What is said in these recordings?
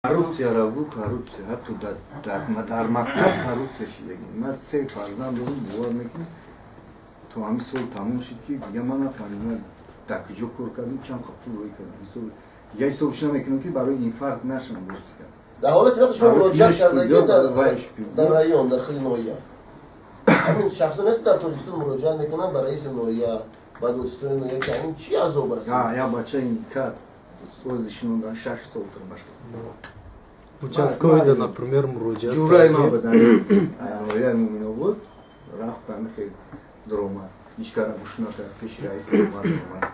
Коррупсияро гӯ, коррупсия ҳатто дар мактаб коррупсия шидагӣ. Ман се фарзанд дорам, бовар мекунӣ, то ҳамин сол тамом шид, ки дига ман нафаҳмидам, дар куҷо кор кардам, чанд қа пул рӯй кардам. Дига ҳисобш намекунам, ки барои инфаркт нашам, рости кард. Дар ҳолати вақте шумо муроҷиат кардагӣ дар район, дар худи ноҳия, ҳамин шахсо нест, дар Тоҷикистон муроҷиат мекунанд ба раиси ноҳия, ба додситони ноҳия, ки ҳамин чӣ азоб аст? Як бача ин кард, ози шинондан 6 сол турмаш. Участковый да, например, муроҷиат. Ҷурай ман будан, ноҳияи Муминобод рафтам, хел дуромад, ҳеҷ кара гӯш накард, пеши раиси омад, омад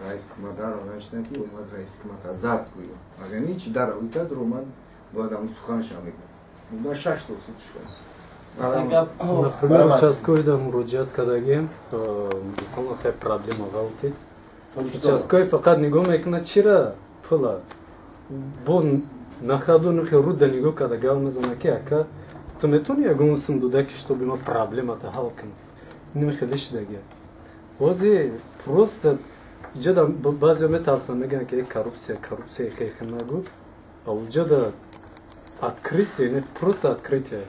раис ма даромад, ки омад раис, ки мата зад гӯё, агар ҳеҷ даравӣ кард, дуромад, бояд ҳамун суханашам мегуфт. Мудан 6 сол судш кард. Например, участковый да муроҷиат кардагем, мисалан, хел проблема ғалтид, участковый фақат нигоҳ мекунад, чира пула бо нахаду нухи руда нигоҳ карда гап мезана, ки ака, ту метавонӣ ягон сум дода, ки чтобы ма проблемата ҳал кунам? Инами хеле шидагия. Бози просто иҷода баъзео метарсанд, мегӯянд, ки коррупсия, коррупсия, хехе нагӯ, а уҷода открытие, не просто открытие,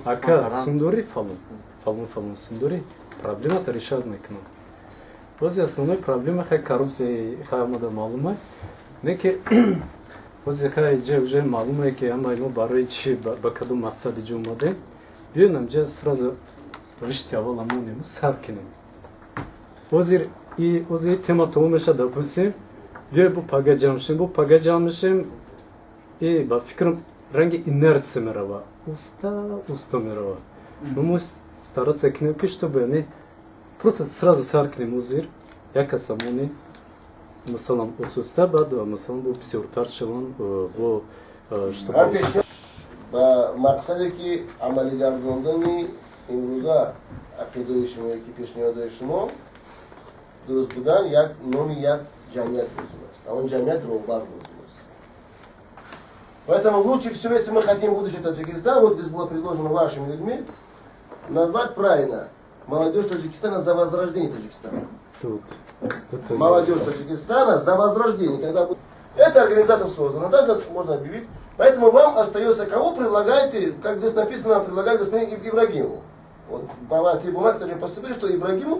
ака, сундури фалон фалон фалон сундури, проблемата решать мекунам. Бози основной проблема хай коррупсия хай омада, маълума не, ки бози хай иҷа уже маълуме, ки ҳамаи мо барои чи, ба кадом мақсад иҷо омадем. Биён, амҷа сразу ришти аввал амонему сар кунем. Ҳозир ҳозир тема тамом мешад, допустим, биёй, бо пага ҷамъ шем, бо пага ҷамъ мешем, и ба фикрам, ранги инерция мерава, уста уста мерава. Но мо стараться кунем, ки чтобы яъне просто сразу сар кунем. Ҳозир як касамони, масалан, осуста, баъд, масалан, бо бисёртар шаванд, бо ба мақсаде ки амалигардондани имрӯза ақидаи шумо, ки пешниҳодҳои шумо дуруст будан, як номи як ҷамъият лозим аст, а он ҷамъият роҳбар лозим аст. Поэтому лучше всего, если мы хотим будущее Таджикистана, вот здесь было предложено вашими людьми, назвать правильно: «Молодежь Таджикистана за возрождение Таджикистана». Тут. «Молодежь Таджикистана за возрождение». Когда эта организация создана, да, это можно объявить. Поэтому вам остается, кого предлагаете, как здесь написано, предлагает господин Ибрагимову. Вот те бумаги, которые поступили, что Ибрагимов,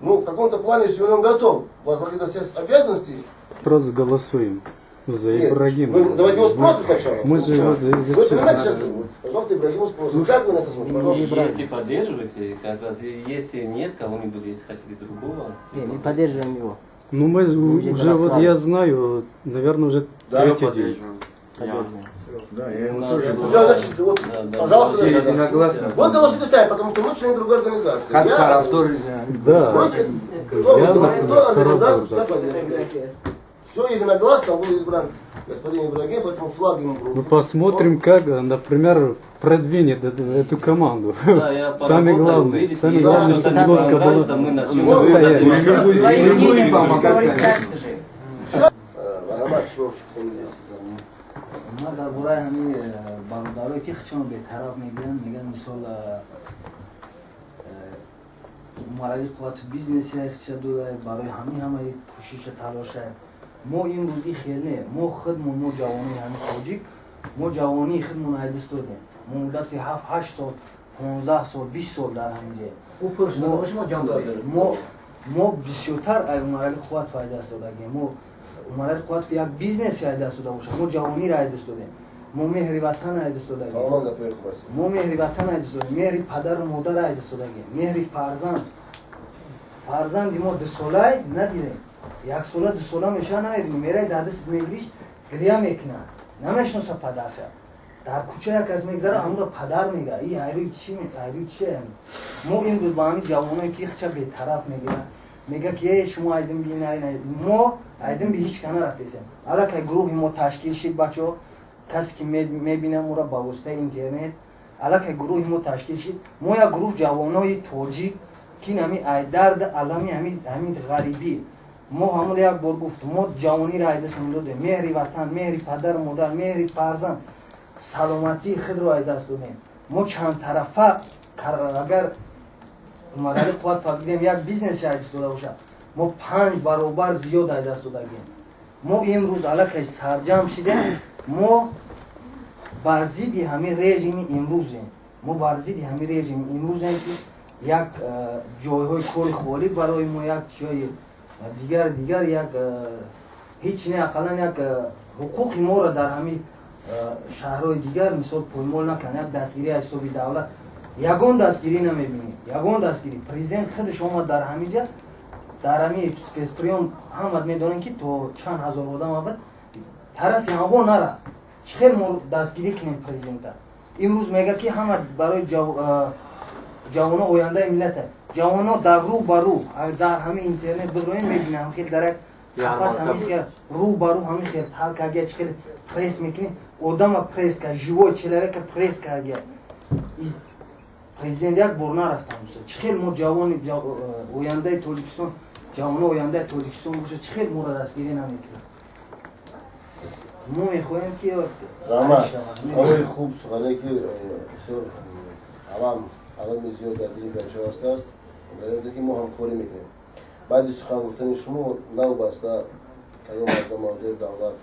ну, в каком-то плане сегодня он готов возложить на себя обязанности. Сразу голосуем за Нет, Ибрагима. Мы, давайте его спросим сначала. Мы же его Вы понимаете, сейчас, вот, пожалуйста, Ибрагиму спросим. Слушай, как вы на это смотрите? Пожалуйста. Если поддерживаете, как раз, если нет кого-нибудь, если хотите другого. Не, мы поддерживаем его. Ну, мы уже уже, вот голосовали. Я знаю, наверное, уже Да, третий день. Поддерживаем. Да, я У его нас тоже. было- Все, значит, вот, Да, пожалуйста, Все да, да. единогласно. Вот голосуйте сами, потому что мы члены другой организации. Кас тарафдор. Да. Вы, кто, Я, кто, например, кто организацию тарафдор, пускай поддерживает. Все единогласно был избран господин Ибрагим, поэтому флаг ему в руки. Ну, посмотрим, как, например, продвинет эту команду. Да, я Самое поработаю, главное, увидите, самое если главное, что-то чтобы не лодка была понравится, мы начнем в состоянии. Мы Свои будем мнения помогать, говорить конечно. как же. Аромат, что фамилия? Ман дар бораи ҳамин бародарое, ки хичон бетараф мегӯянд, мегӯянд, мисол, Умарали Қуввату бизнесе хича дода, барои ҳамин ҳамаи кӯшиша талоша. Мо имрӯз и хел не, мо худмон, мо ҷавонои ҳамин тоҷик, мо ҷавонии худмон айдист додем. Мо муддати 7-8 сол, 15 сол, 20 сол дар ҳамин ҷо Ӯ пул шуд, шумо ҷон додед. Мо бисёртар ай Умарали Қувват файдаст додагем. Мо Умарали Қувват як бизнесе айдаст дода бошад, мо ҷавониро айдаст додем, мо меҳри ватан айдаст додагем. Тамоман гапои хуб аст. Мо меҳри ватан айдаст додем, меҳри падару модар айдаст додагем, меҳри фарзанд. Фарзанди мо 2 солай надидем, 1 сола, 2 сола мешава, намебинем. Мерай, дар даст мегириш, гиря мекунад, намешноса падарша. Дар кӯча як кас мегзара, ҳамуро падар мега. И айрӯи чи, айрӯи чи? Мо имрӯз ба ҳамин ҷавоное, ки хича бетараф мегирад, мега, ки э, шумо айдин би мо айдин би ҳеҷ ка нарафтесем. Аллакай гурӯҳи мо ташкил шид, бачаҳо. Касе ки мебинам ӯро ба воситаи интернет, аллакай гурӯҳи мо ташкил шид. Мо як гурӯҳ ҷавонои тоҷик, ки ҳами айдард алами ҳамин ғарибӣ. Мо ҳамон як бор гуфт, мо ҷавониро айдастмон додем, меҳри ватан, меҳри падару модар, меҳри фарзанд, саломатии худро айдаст додем. Мо чандтарафа, агар Умарали Қувват фақидем як бизнесе айдаст дода бошад, мо панҷ баробар зиёд айдаст додагем. Мо имрӯз аллакай сарҷамъ шидем. Мо Бар зидди ҳамин режими имрӯзем. Мо бар зидди ҳамин режими имрӯзем, ки як ҷойҳои кори холӣ барои мо, як чиҳои дигар дигар, як ҳеҷ не, ақаллан як ҳуқуқи моро дар ҳамин шаҳрҳои дигар мисол поймол накунанд. Як дастгирӣ аз ҳисоби давлат, ягон дастгирӣ намебинем, ягон дастгирӣ. Президент худаш омад дар ҳамин ҷа, дар ҳамин спецприём, ҳамат медонем, ки то чанд ҳазор одам абад тарафи ҳаво нарафт. Чӣ хел мо дастгирӣ кунем президента? Имрӯз мега, ки ҳама барои ҷавоно ояндаи миллата. Ҷавоно дар рӯ ба рӯ, дар ҳамин интернет бидроем, мебинем, ҳам хел дар як қафас, ҳамин хел рӯ ба рӯ, ҳамин хел ҳалкагия, чӣ хел пресс мекунем одама, пресс ка живой человека пресс каргия. Президент як бор нарафтам. Чӣ хел мо ҷавони ояндаи Тоҷикистон, ҷавоно ояндаи Тоҷикистон боша, чӣ хел моро дастгирӣ намекунад? Мо мехоҳем, ки Раҳмат, суханои хуб, сухане ки бисёр алами зиёд дар дили бачаҳо ҳастааст. Ки мо ҳамкорӣ мекунем. Баъди сухан гуфтани шумо, навбаста кадом мардум, мавзеи давлат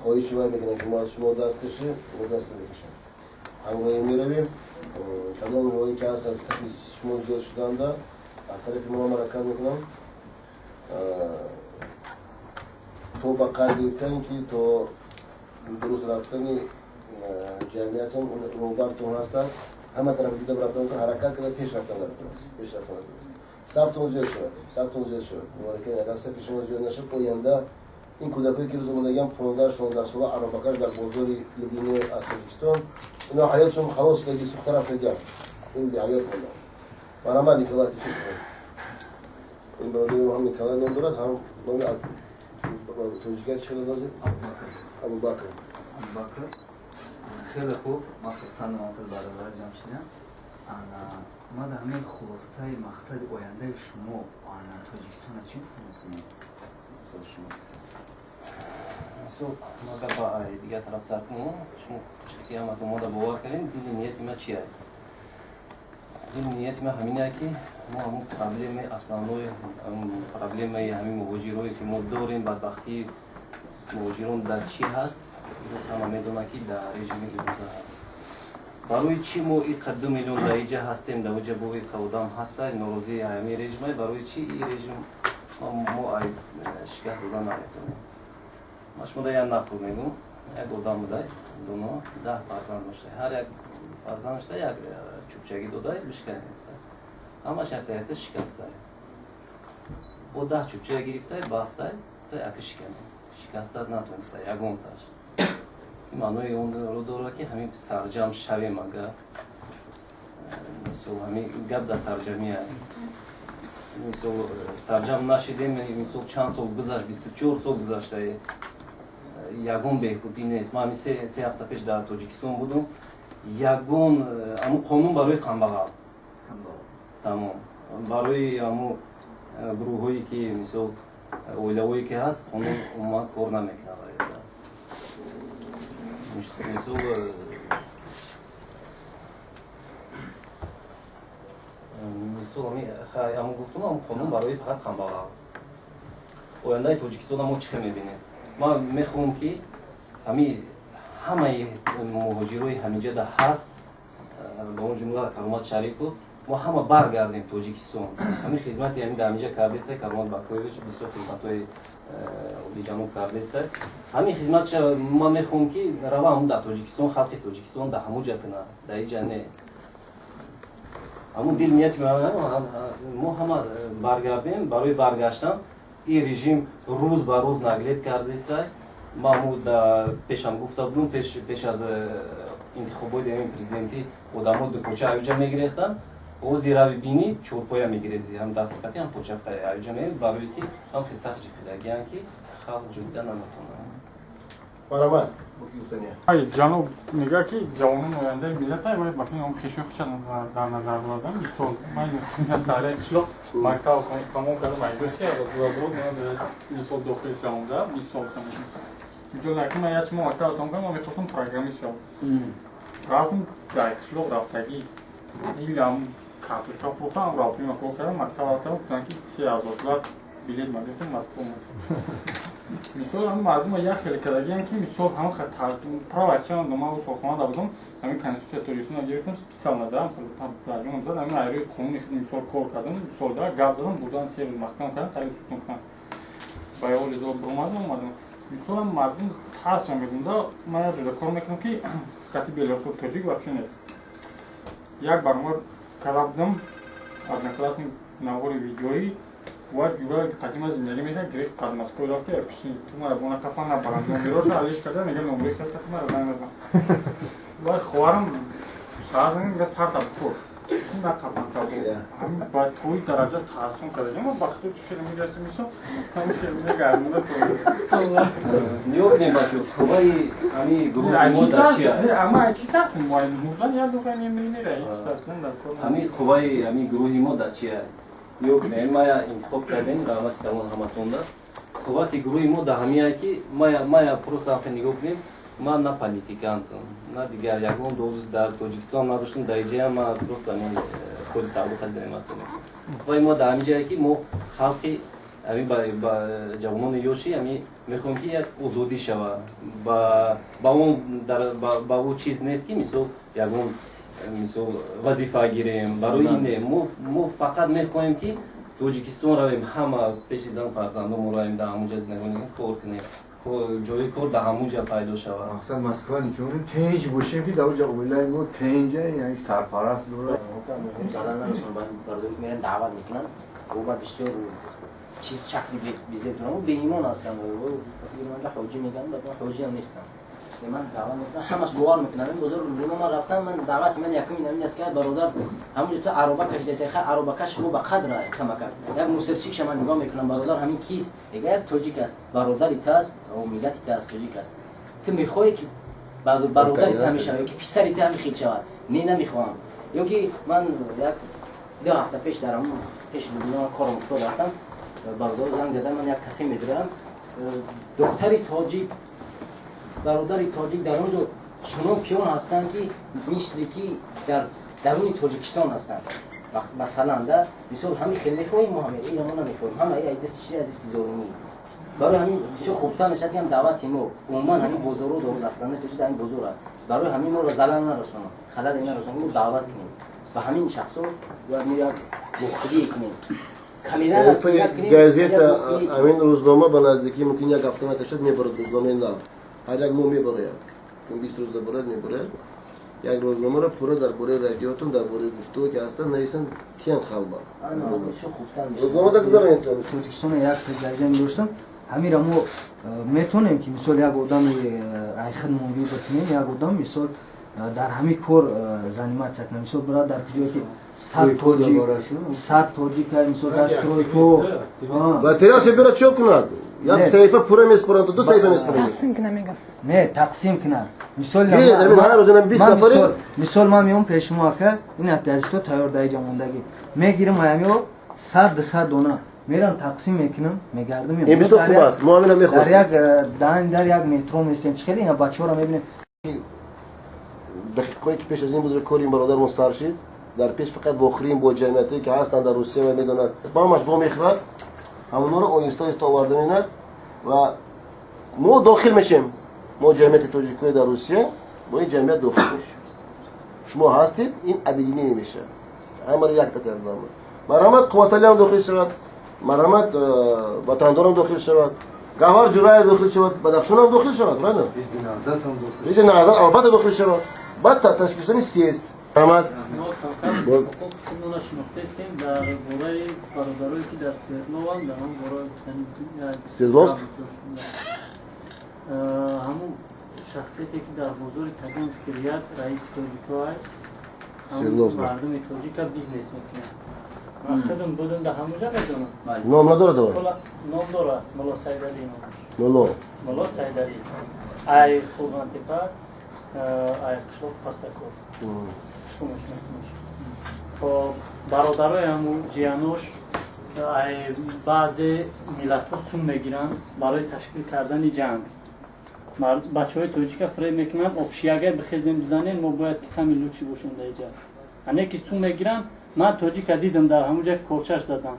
хоҳиши вай мекунанд, ки мо аз шумо даст кашем, мо даст намекашем, ҳамроҳӣ меравем. Кадом роҳе ки ҳаст, аз сафи шумо зиёд шуданда, аз тарафи мо ҳаракат мекунам то ба қайд гирифтан, ки то дуруст рафтани ҷамъиятон роҳбартон ҳастааст. Ҳама тараф дида рафтан, ҳаракат карда пеш рафтан дар пеш рафтан. Сафтон зиёд шавад, сафтон зиёд шавад. Агар сафи шумо зиёд нашавад, оянда ин кӯдакое ки рӯз омадагиам, 15-16 сола, аробакаш дар бозори Люблино аз Тоҷикистон, ино ҳаётшон халос шудаги, сухта рафтагиам, ин беҳаёт монда. Марҳамат, Николай. Чӣ, ин бародари мо ҳам Николай ном дорад, ҳам номи тоҷикия чӣ хеле лозим? Абубакр. Абубакр. Хеле хуб, ман хурсандам, омад бародар ҷамъ шудам. Ма дар ҳамин хулосаи мақсади ояндаи шумо Тоҷикистона чӣ гуфта метавонед? Шумо мисол, ма гапа дигар тараф сар кунем. Шумо ки ҳаматон мода бовар кардем, дили нияти ма чи ай? Дили нияти ма ҳамин ки мо ҳамун проблемаи основной, проблемаи ҳамин муҳоҷирое ки мо дорем, бадбахтии муҳоҷирон дар чӣ ҳаст, имрӯз ҳама медонад, ки дар режими имрӯза ҳаст. Барои чӣ мо иқа 2 миллион дар иҷа ҳастем, дар оҷа бо иқа одам ҳаста, норозии ҳамин режимай? Барои чӣ ин режим мо шикаст дода наметавонем? Ман шумо да як нақл мегӯм. Як одам будай доно, 10 фарзанд дошта. Ҳар як фарзандашда як чӯбчагӣ додай, бишканед. Ҳамаш якта якта шикастай. Бо 10 чӯбчага гирифтай, бастай, та яка шиканед, шикаста натонистай ягонташ. Ин маънои онро дорад, ки ҳамин сарҷам шавем. Агар мисол ҳамин гап дар сарҷамия, мисол, сарҷам нашидем, мисол, чанд сол гузашт, 24 сол гузашта, ягон беҳбудӣ нест. Ман ҳамин 3 ҳафта пеш дар Тоҷикистон будум. Ягон аму қонун барои камбағал тамом, барои аму гурӯҳҳое ки, мисол, оилаҳое ки ҳаст, қонун умуман кор намекунад. Мисол, аму гуфтум, аму қонун барои фақат камбағал. Ояндаи Тоҷикистона мо чӣ хел мебинем? Ман мехоҳам, ки ҳами ҳамаи муҳоҷирои ҳаминҷада ҳаст, ба он ҷумла Каромат Шарипов, мо ҳама баргардем Тоҷикистон. Ҳамин хизмати ҳамин дар ҳаминҷа кардеса Каромат Бакоевич, бисёр хизматҳои олиҷаноб кардеса. Ҳамин хизматша ман мехоҳам, ки рава ҳамун дар Тоҷикистон, халқи Тоҷикистон дар ҳамун ҷа кунад, дар иҷа не. Ҳамун дил нияти мо ҳама баргардем. Барои баргаштан ин режим рӯз ба рӯз наглеть кардеса. Ман пешам гуфта будум, пеш аз интихоботи ҳамин президентӣ одамо дукоча аюҷа мегирехтанд, ози рави бинӣ, чорпоя мегирези, ҳам дастқати, ҳам початқа аюҷа ме, барое ки ҳам хисах ҷиқидагиян, ки халқ ҷурида наметонад. Марҳамат, бо ки гуфтания. Ай, ҷаноб мега, ки ҷавонон ояндаи миллат ай, вай ба ки хешу хеша дар назар дорад. Мисол, ман сараи қишлоқ мактаб тамом кардам, айдоси мисол дохил шавам да, мисол акин ман як мо мактаб тамом кардам, ман мехостам программист шавам. Рафтам дар қишлоқ, рафтагӣ илам картошка фурӯхтам, рафтим кор кардам, мактаб рафтам, гуфтам, ки 3000 доллар билет ма гирифтам, Москва омадам. Мисол ҳам мардума як хеле кардагиам ки мисол ҳама права чанд ман усолхона будам, ҳамин конститутсия Тоҷикистона гирифтам специально да дар ҷонам зад, ҳамин айрӯи қонуни худ мисол кор кардам, мисол да гап задам, бурдан 3 рӯз маҳкам кардам, тариқи суд кунам. Ба ёли зо буромадам, омадам. Мисол ҳам мардум тарсам мегӯм да, ман як ҷода кор мекунам ки хати белорусо тоҷик вообще нест. Як баромад карда будам, одноклассник навори видеоӣ ва ҷура қадима зиндагӣ мекард, гирифт қад Москва рафт, ки пиши ту мара бона қафа набарам, номероша алиш карда, мега номери хел ту мара занг назан. Ва хоҳарам сар мега сарта бикур. На қафан та ҳамин ба тои дараҷа тарсон карда. Ма ба худ чӣ хеле мегашти мисол, ҳамин хеле мегардонда то. Нигоҳ кунем бачо, қувваи ҳамин гурӯҳи мо дар чи аст? Ама чӣ тарсем? Мурдан як дақиқа мемирем, ҳеҷ тарсем дар кор. Ҳамин қувваи ҳамин гурӯҳи мо дар чи аст? Нигоҳ кунем, мая интихоб кардем, раҳмати калон ҳаматонда. Қуввати гурӯҳи мо дар ҳамин аст ки мая просто ҳамхел нигоҳ кунем, ман на политикантам, на дигар ягон доз дар Тоҷикистон надоштам, дар иҷаям ман просто ҳамин кори савдо заниматься мекунам. Қувваи мо дар ҳамин ҷое ки мо халқи ҳамин ба ҷавонони ёши ҳамин мехоҳем ки як озодӣ шава. Ба он ба ӯ чиз нест ки мисол ягон мисол вазифа гирем, барои ин не. Мо фақат мехоҳем ки Тоҷикистон равем, ҳама пеши зан фарзандомо равем, дар ҳамон ҷо зиндагонӣ кунем, кор кунем, ҷои кор дар ҳамон ҷо пайдо шавад. Мақсад Москва никунем, тинҷ бошем ки дар он ҷо оилаи мо тинҷа, яъне сарпараст дорад. Залал нарасонам, бародари ки меран даъват мекунанд, ӯ ба бисёр чиз шакли безеб дорам, ӯ беимон ҳастам, ӯ фикр мекунам ҳоҷӣ мегӯянд, ман ҳоҷӣ ҳам нестам. Ман даъват мекунам, ҳамаш бовар мекунанд. Ин бозор рӯно ман рафтам, ман даъвати ман якум ин аст ки бародар ҳамонҷо ту ароба кашидаси, хай аробакаш шумо ба қадр камакак. Як мусирчикша ман нигоҳ мекунам, бародар ҳамин кист? Мегӯяд як тоҷик аст, бародари ту аст, миллати ту аст, тоҷик аст. Ту мехоҳӣ ки бародари ту ҳамин шавад, ё ки писари ту ҳамин хел шавад? Не, намехоҳам. Ё ки ман як 2 ҳафта пеш дар ҳамон пеш Лубнон кором уфтод рафтам, бародар занг задам, ман як кафе медорам, духтари тоҷик, бародари тоҷик дар он ҷо чунон пиён ҳастанд ки мисли ки дар даруни Тоҷикистон ҳастанд. Масалан да мисол ҳамин хел мехоҳем мо, ҳамин ина мо намехоҳем, ҳама ай дасти чи, ай дасти золимӣ. Барои ҳамин бисёр хубтар мешавад ки ҳам даъвати мо умуман ҳамин бозорро доруз асланда тоҷик дар ҳамин бозор аст. Барои ҳамин моро залал нарасонанд, халале нарасонанд, мо даъват кунем ба ҳамин шахсо бояд мо як мухбирӣ кунем. Газета ҳамин рӯзнома ба наздикӣ мумкин як ҳафта накашад, мебарад рӯзномаи нав. Ҳар як моҳ мебарояд, 20 рӯз даборад мебарояд. Як рӯзномаро пурра дар бораи радиотон, дар бораи гуфтугӯ ки ҳастанд нависанд, тиян халба. Рӯзнома дагзаронед. Тоҷикистон як дараҷа медоштам, ҳамира мо метонем ки мисол як одами айхид муви бикунем, як одам мисол дар ҳамин кор заниматься кунем, мисол бирад дар куҷое ки 100 тоҷик, 100 тоҷик мисол дар стройко материал бирад чо кунад? Як саҳифа пурра меспоранд, 2 саҳифа меспоранд. Тақсим кунам мегам. Не, тақсим кунам. Мисол мисол ман меом пеши шумо ака, ин газето тайёр дар иҷа мондагӣ. Мегирам ҳамио 100-200 дона. Мерам тақсим мекунам, мегардам. Ин бисёр хуб аст. Мо ҳаминро мехостем. Дар як метро местем. Чӣ хеле ина бачаҳоро мебинем. Дақиқаҳое ки пеш аз ин буд кори ин бародармон сар шид, дар пеш фақат вохӯрим бо ҷамъиятҳое ки ҳастанд дар Русия ва медонанд. Ба ҳамаш вомехӯрад, ҳамонҳоро оҳиста оҳиста оварда менад ва мо дохил мешем. Мо ҷамъияти тоҷикои дар Русия бо ин ҷамъият дохил мешем. Шумо ҳастед, ин объединение мешавад. Ҳамаро якта кардан. Марҳамат Қувваталиам дохил шавад, марҳамат Ватандорам дохил шавад, Гавҳар Ҷураев дохил шавад, Бадахшонам дохил шавад, правильно? Ҳизби Наҳзат албатта дохил шавад. Баъд ташкил шудани съезд. Марҳамат. Мо шинохтаистем дар бораи бародарое ки дар Свердлованд, дар ҳамон бораи Свердловск? Ҳамун шахсияте ки дар бозори Таганский ряд раиси тоҷикоай, мардуми тоҷика бизнес мекунад. Ман худам будам дар ҳамон ҷо, медонам. Ном надорад ова? Ном дорад, Мулло Сайдалӣ номаш. Мулло? Мулло Сайдалӣ. Ай Қурғонтепа, ай қишлоқ Пахтакор. Шумаш мекунаш. Хоб, бародарои ҳамун ҷиянош ай баъзе миллатҳо сум мегиранд барои ташкил кардани ҷанг. Бачаҳои тоҷика фиреб мекунанд, обшиягай бихезем бизанем, мо бояд ки сами лучи бошем дар иҷа. Ане ки сум мегиранд, ман тоҷика дидам дар ҳамон ҷо корчаш задам.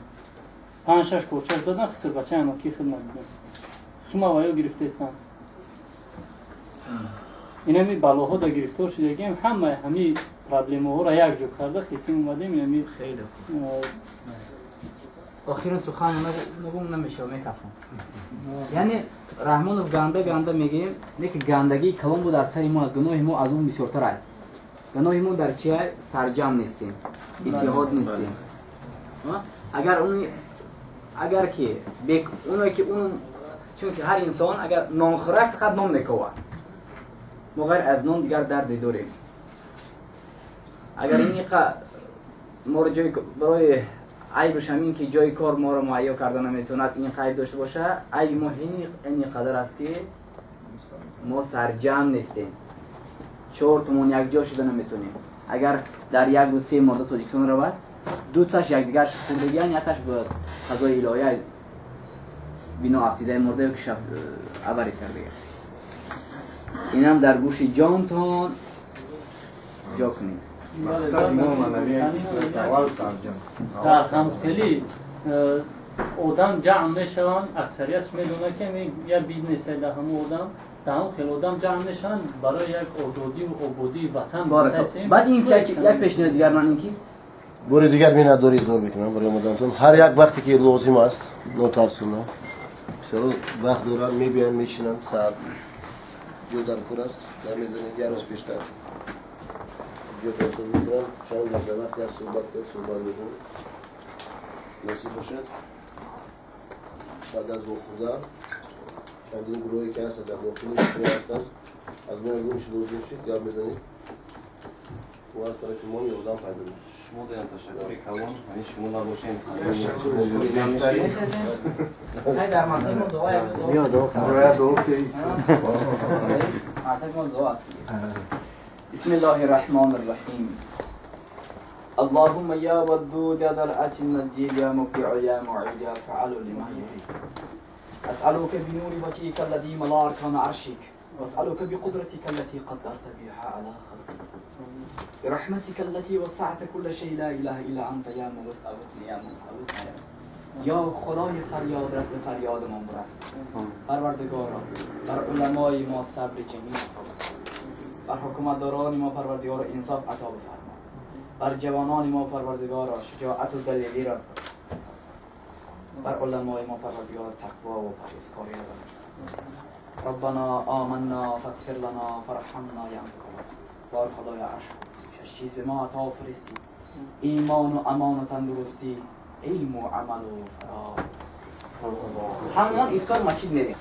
5-6 корчаш задам, хисрбачаи аноки хидмат дидам. Сума ва ё гирифтестанд. Инами балоҳо да гирифтор шудагием, ҳама ҳами проблемаҳоро якҷо карда хисим омадем инами. Хеле охирин сухан нагум намешава, мекафам. Яъне Раҳмонов ганда ганда мегӯем, не ки гандагии калон бу дар сари мо аз гуноҳи мо аз он бисёртар ай. Гуноҳи мо дар чи ай? Сарҷам нестем, иттиҳод нестем. Агар уни агар ки оне ки он, чунки ҳар инсон агар нонхӯрак фақат нон мековад, мо ғайр аз нон дигар дарде дорем. Агар иниқа моро ҷои барои айбш ҳамин ки ҷои кор моро муҳайё карда наметавонад, ин айб дошта боша, айби мо ин қадар аст ки мо сарҷам нестем, чор тумон якҷо шуда наметавонем. Агар дар як рӯз се морда Тоҷикистон равад, дуташ якдигарш хӯрдагиян, якташ ба қазои илоҳия бино афтидаи мурда ё ки аварӣ кардага. Инам дар гӯши ҷонтон ҷо кунед. Мақсади мо манавия аввал сарҷам. Дар ҳамхелӣ одам ҷамъ мешаванд, аксариятш медонад ки як бизнесе дар ҳамун одам, дар ҳамун хел одам ҷамъ мешаванд барои як озодиву ободии ватан. Баъд ин як пешниҳод дигар ман ин ки бори дигар миннатдорӣ изҳор мекунам барои омадантон. Ҳар як вақте ки лозим аст, нотарсуна, бисёр вақт доранд, мебиёянд, мешинанд, саат ҷо дар кор аст, дар мезанед, як рӯз пештар ҷо тансур мекунам, чанд дақиқа вақте аз суҳбат кард, суҳбат мекунем. Насиб бошад, баъд аз вохӯрдан чандин гурӯҳе ки ҳастанд дар дохили ҳастанд, аз мо ягон чи лозим шуд, гап мезанед ва аз тарафи мо ёрдам пайдо мешавад. Шумо доям ташаккури калон, ҳамин шумо набошем. Дар масъалаи мо дуо, масъалаи мо дуо аст. بسم الله الرحمن الرحيم. اللهم يا ودود يا ذا العرش المجيد يا مبدع يا معيد يا فعال لما يريد. أسألك بنور وجهك الذي ملا أركان عرشك، وأسألك بقدرتك التي قدرت بها على خلقك، برحمتك التي وسعت كل شيء، لا إله إلا أنت يا مغيث أغثني يا مغيث أغثنا. یا خدای فریاد رس به فریادمان برس. پروردگارا بر علمای ما صبر جمیل عطا بفرما، بر حکومتداران ما پروردگارا انصاف عطا بفرما، بر جوانان ما پروردگارا شجاعت و دلیری را، بر علمای ما پروردگارا تقوا و پرهیزکاری را. ربنا آمنا فاغفر لنا فارحمنا یا انت. بار خدای عرش شش چیز به ما عطا فرستی: ایمان و امان و تندرستی، علم و عمل و فراز. همون افطار مسجد میریم.